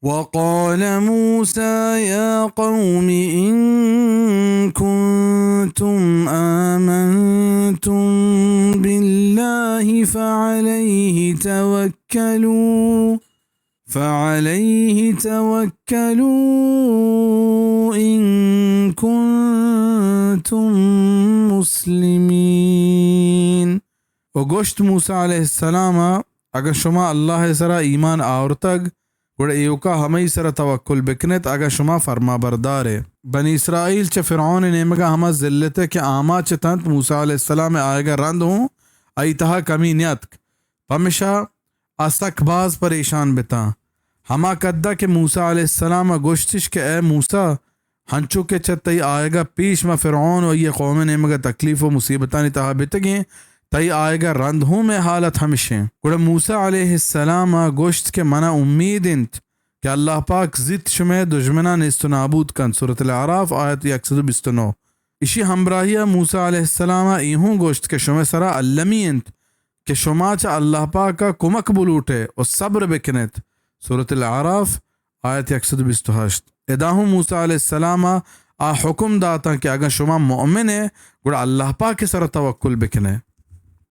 وقال موسى يا قوم إن كنتم آمنتم بالله فعليه توكلوا، فعليه توكلوا إن كنتم مسلمين۔ و گوشت موسیٰ علیہ السلام ءَ، اگاں شما اللہ ءِ سرا ایمان آورتگ، گڑا ایوکا ہمئی سرا توکل بکنیت، اگاں شما فرمانبردار ئے۔ بنی اسرائیل چہ فرعون ءِ نیمگا ہما ذلت ءَ کہ آماچ اتنت، موسیٰ علیہ السلام ءِ آیگا رند ہوں آئی تہا کمی نیاتک، پمشا آ سک باز پریشان بتاں۔ ہما کدا کہ موسیٰ علیہ السلام ءَ گوشتش کہ اے موسیٰ، ہنچو کہ چہ تئی آیگا پیش ما فرعون و آئی قوم ءِ نیمگا تکلیف و مصیبتانی تہا بتگیں، تئی آیگا رند ہوں مئے حالت ہمشیں۔ گڑا موسیٰ علیہ السلام ءَ گوشت کہ منا امید انت کہ اللہ پاک زیت شمئے دژمناں نیست و نابود کنت۔ سورۃ الاعراف، آیت یک سد و بیست و نو۔ اشی ہمراہی ءَ موسیٰ علیہ السلام ءَ اے ہوں گوشت کہ شمئے سرا المی انت کہ شما چہ اللہ پاک ءَ کمک بلوٹ ئے و صبر بکن ات۔ سورۃ الاعراف، آیت یک سد و بیست و ہشت۔ ادا ہوں موسیٰ علیہ السلام ءَ آ حکم داتاں کہ اگاں شما مؤمن ئے، گڑا اللہ پاک ءِ سرا توکل بکن ئے۔